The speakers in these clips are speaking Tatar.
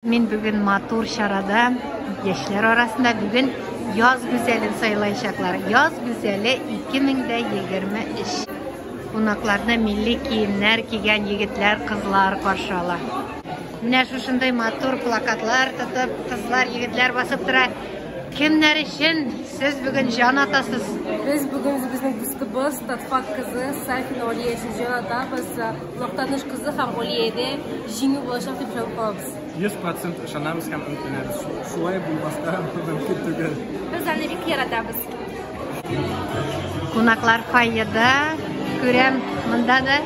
Мин бүген матур чарада яшьләр арасында бүген яз гүзәлен сайлаячаклар. Яз гүзәле 2023. Кунакларны милли киемнәр кигән егетләр, кызлар каршы ала. Менә шушындый матур плакатлар тотып, кызлар, егетләр басып тора. Кемнәр өчен сез бүген җан атасыз? Без бүген үзебезнең дустыбыз, Татфак кызы Сафина Олия өчен җан атабыз. Мактаныш кызы һәм Олиядә җиңү булачак дип ышанып калабыз. 100% ышанабыз һәм өметләнәбез. Шулай булмаска мөмкин түгел. Без аны бик яратабыз. Кунаклар фойеда, күрәм, монда да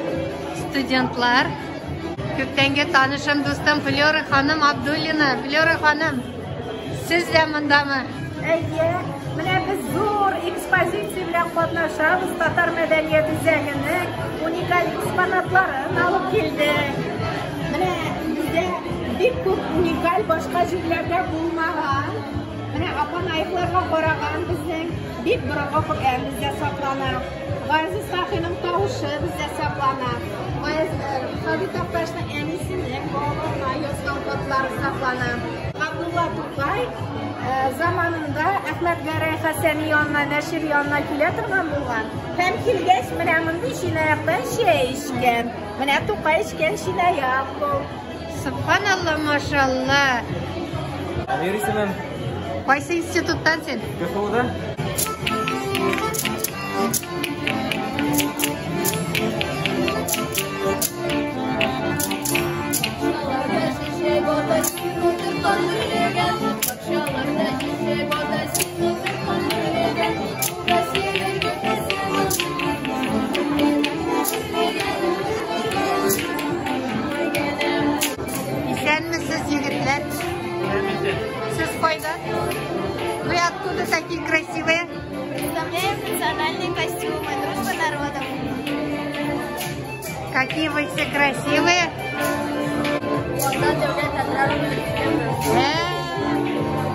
студентлар. Күптәнге танышым, дустым Флера ханым Абдуллина. Флера ханым, сез дә мондамы? Әйе, менә без зур экспозиция белән катнашабыз. Татар мәдәният үзәгенең уникаль экспонатларын алып килдек. Менә бездә бик күп уникаль башка җирләрдә булмаган. Менә Апанаевларга караган безнең бик борынгы Коръән бездә саклана. Гаяз Исхакыйның тавышы бездә саклана. Гаяз Һади Такташның әнисенең балаларына язган хатлары саклана. Габдулла Тукай заманында Әхмәт Гәрәй Хәсәни янына, нәшир янына килә торган булган. Һәм килгәч, менә мондый чынаяктан чәй эчкән. Менә Тукай эчкән чынаяк бу. Субханалла, машалла. Әмир исемем. Кайсы институттан син? КФУда. Исәнмесез, егетләр. Сез кайда? Вы откуда такие красивые? Представляем национальные костюмы, дружба народов. Какие вы все красивые.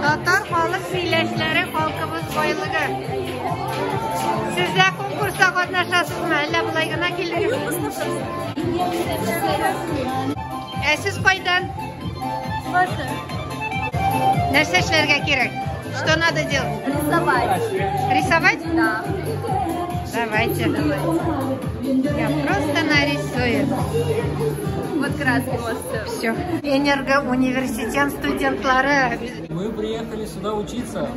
Татар халык сөйләшләре халкыбыз байлыгы. Сез дә конкурста катнашасызмы? Әллә болай гына килдегез? Ә сез кайдан? Нәрсә эшләргә кирәк? Что надо делать? Рисовать. Рисовать? Да. Давайте. Я просто нарисую. Вот краски можете. Все. Энергоуниверситет студентлары. Мы приехали сюда учиться.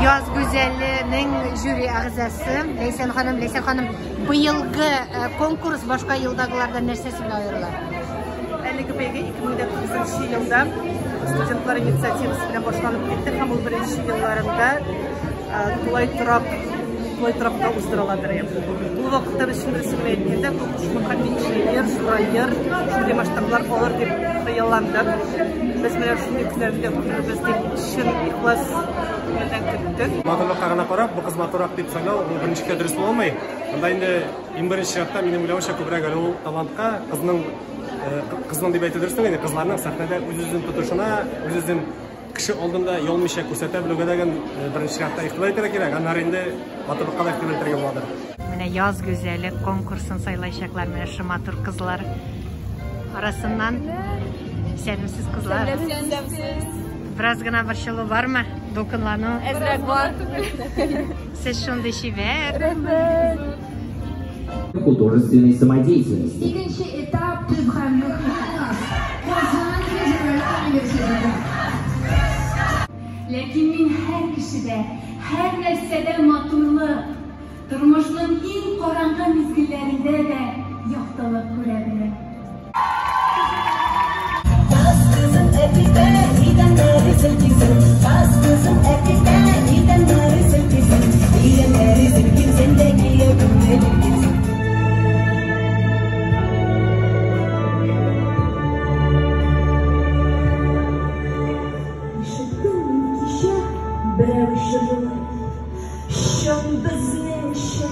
Яз гүзәленең жюри әгъзасы Ләйсән ханым. Ләйсән ханым, быелгы конкурс башка елдагылардан нәрсәсе белән аерыла? Әлеге бәйге 2009 елда студентлар инициативасы белән башланып китте һәм ул беренче елларында тулай торак тулай торакта уздырыладыр. Ул вакытта без чын дөресен генә әйткәндә, конкурс шундый инженер, зураер, шундый масштаблар алыр дип хыялландык. Без менә шундый көннәрне дә күрербез дип чын ихлас күңелдән көттек. Матурлыкка гына карап, бу кыз матуррак дип сайлау, ул берничек тә дөрес була алмый. Монда инде иң беренче чиратта, минем уйлавымча, күбрәк әле ул талантка, кызның кызның дип әйтү дөрес түгел, инде кызларның сәхнәдә үз-үзен тотышына, үз-үзен кеше алдында ялмыйча күрсәтә белүгә дә беренче чиратта игътибар итәргә кирәк. Аннары инде матурлыкка да игътибар итәргә буладыр. Менә яз гүзәле конкурсын сайлаячаклар менә шул матур кызлар арасыннан. Исәнмесез, кызлар. Бераз гына борчылу бармы? Дулкынлану? Әзрәк бар. Сез шундый чибәр. Рәхмәт. Художественной самодеятельности. Икенче этап төп һәм Казан федераль университеты. Ләкин мин һәр кешедә, һәр нәрсәдә матурлык, тормышның иң караңгы мизгелләрендә дә яктылык күрә беләм. Яз кызым әпипә, идәннәре селкинсен. Яз кызым әпипә, идәннәре селкинсен. Идәннәре селкинсен дә киявем килсен. Ишеттем мин кичә берәү җырлый. Чын безнеңчә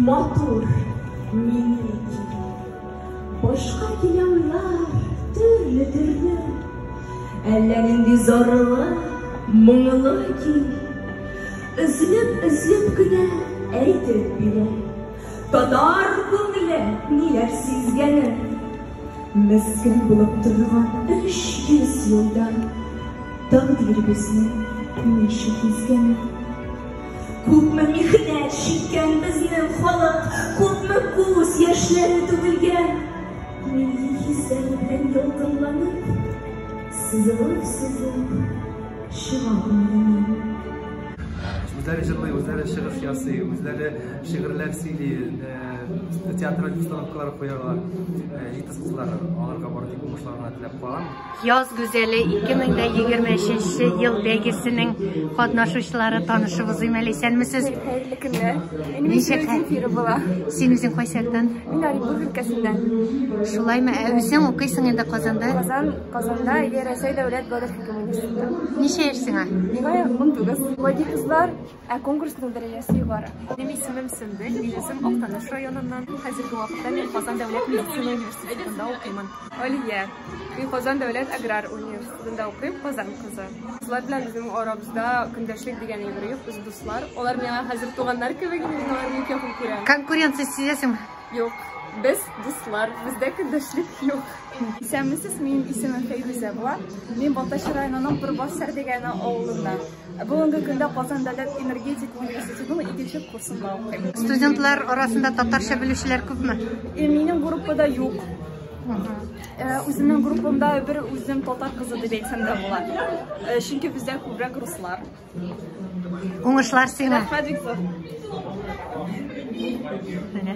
матур минеки. Башка килә уйлар төрле-төрле. Әллә нинди зарлы, моңлы көй. Өзелеп-өзелеп кенә әйтеп бирә. Татар күңеле ниләр сизгәнен. Мескен булып торган 300 елдан. Тәкъдир безне ничек изгән. Күпме михнәт чиккән безнең халык, күпме күз яшьләре түгелгән. Милли хисләр белән ялкынланып, сызылып-сызылып чыга күңелемнән. Үзләре җырлый, үзләре чыгыш ясый, үзләре шигырьләр сөйли, театраль постановкалар куялар. Җитез кызлар, аларга бары тик уңышлар гына теләп калам. Яз гүзәле 2023 ел бәйгесенең катнашучылары танышыбыз әле. Исәнмесез? Хәерле көннәр. Минем исемем Земфира була. Син үзең кайсы яктан? Мин Оренбург өлкәсеннән. Шулаймы? Ә үзең укыйсың инде Казанда? Казан, Казанда, әйе, Рәсәй дәүләт Гадел университетында. Ничә яшь сиңа? Миңа 19. Гади кызлар, ә конкурсның дәрәҗәсе югары. Минем исемем Сөмбел, мин үзем Актаныш районыннан. Хәзерге вакытта мин Казан дәүләт медицина университетында укыймын. Алия. Мин Казан дәүләт аграр университетында укыйм, Казан кызы. Кызлар белән безнең арабызда көндәшлек дигән әйбер юк, без дуслар. Алар миңа хәзер туганнар кебек, мин аларны бик якын күрәм. Конкуренция сизәсеңме? Юк. Без дуслар, бездә көндәшлек юк. Исәнмесез, минем исемем Фәйрүзә була. Мин Балтач районының Пырбасар дигән авылыннан. Бүгенге көндә Казан дәүләт энергетика университетының икенче курсында укыйм. Студентлар арасында татарча белүчеләр күпме? Минем группада юк. Үземнең группамда бер үзем татар кызы дип әйтсәм дә була. Чөнки бездә күбрәк руслар. Уңышлар сиңа. Рәхмәт бик зур. Менә.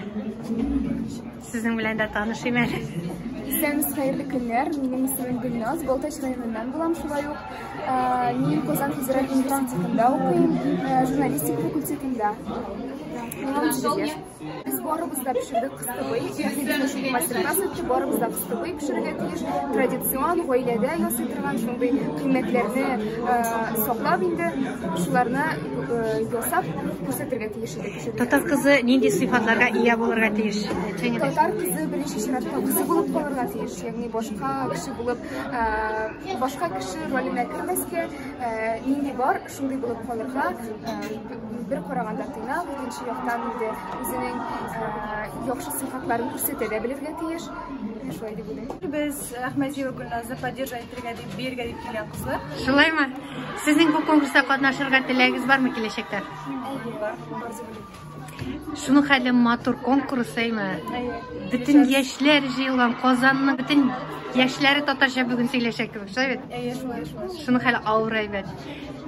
Сезнең белән дә танышыйм әле. Исәнмесез, хәерле көннәр. Минем исемем Гөлназ, Балтач районыннан булам шулай ук. Мин Казан федераль университетында укыйм, журналистика факультетында. Миңа 37 яшь. Без барыбыз да пешердек кыстыбый, ягъни безнең шундый мастер-класс үтте, барыбыз да кыстыбый пешерергә тиеш. Традицион гаиләдә ясый торган шундый кыйммәтләрне саклап инде, шуларны ясап күрсәтергә тиеш идек. Татар кызы нинди сыйфатларга ия булырга тиеш? Татар кызы беренче чиратта үзе булып калырга тиеш, ягъни башка кеше булып, башка кеше роленә кермәскә, нинди бар, шундый булып калырга, бер караганда тыйнак, икенче яктан инде үзенең яхшы сыйфатларын күрсәтә дә белергә тиеш. Шулай дип уйлыйм. Без Әхмәдиева Гөлназны поддержать итәргә дип, биргә дип килгән кызлар. Шулаймы? Сезнең бу конкурста катнашырга теләгегез бармы киләчәктә? Әйе, бар, бар дип уйлыйм. Шуның хәле матур конкурс, әйме? Әйе. Бөтен яшьләр җыелган, Казанның бөтен яшьләре татарча бүген сөйләшә кебек, шулай бит? Әйе, шулай, шулай. Шуның хәле авыр әйбәт.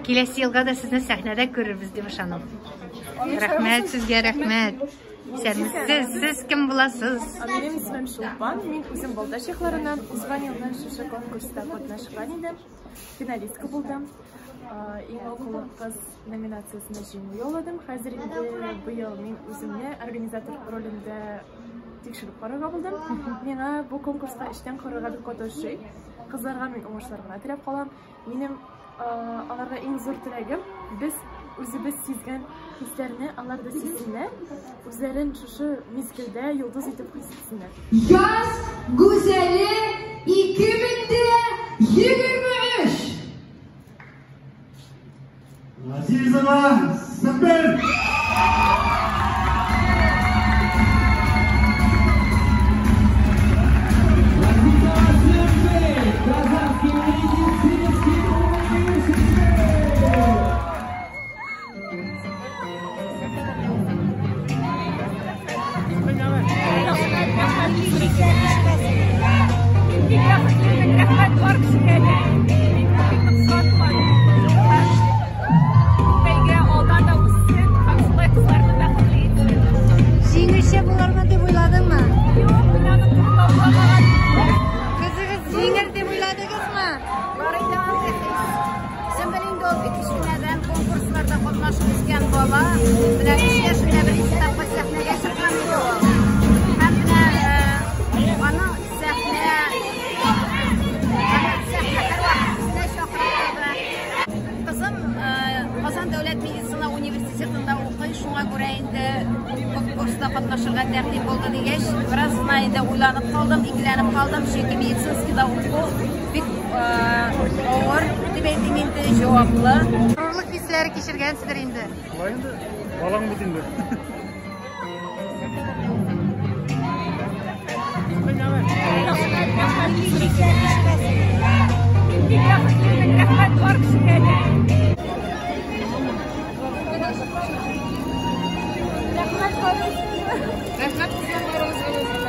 Киләсе елга да сезне сәхнәдә күрербез дип ышанам. Рәхмәт сезгә, рәхмәт. Исәнмесез, сез кем буласыз? Минем исемем Чулпан, мин үзем Балтач якларыннан. Узган елны шушы конкурста катнашкан идем. Финалистка булдым. Иң акыллы кыз номинациясендә җиңү яуладым. Хәзер инде быел мин үземне организатор ролендә тикшереп карарга булдым. Миңа бу конкурска эчтән карарга бик каты ошый. Кызларга мин уңышлар гына теләп калам. Минем аларга иң зур теләгем, без үзебез сизгән хисләрне алар да сизсеннәр, үзләрен шушы мизгелдә йолдыз итеп хис итсеннәр. Яз гүзәле 2023! Азизова Сөмбел! Казанский медицинский университет! Рәхмәт бар кешегә дә. Мин бик нык шатландым. Бәйге алдан да үссен һәм шулай кызларны бәхетле итсен. Җиңүче булырмын дип уйладыңмы? Юк, мин аны турында уйламаган идем. Кызыгыз җиңер дип уйладыгызмы? Бар иде андый хис. Сөмбел инде ул бик кечкенәдән конкурсларда катнашып үскән бала. Менә 3 яшендә беренче тапкыр сәхнәгә чыккан иде ул. Һәм менә аны сәхнә һәрвакыт үзенә чакыра торды. Кызым Казан дәүләт медицина университетында укый, шуңа күрә инде конкурста катнашырга тәкъдим булды дигәч, бераз гына инде уйланып калдым, икеләнеп калдым, чөнки медицинскийда уку бик авыр, дип әйтим инде, җаваплы. Горурлык хисләре кичергәнсездер инде. Шулай инде, балаң бит инде. Мин бик бәхетлемен, рәхмәт бар Рәхмәт барыгызга. Рәхмәт сезгә барыгызга.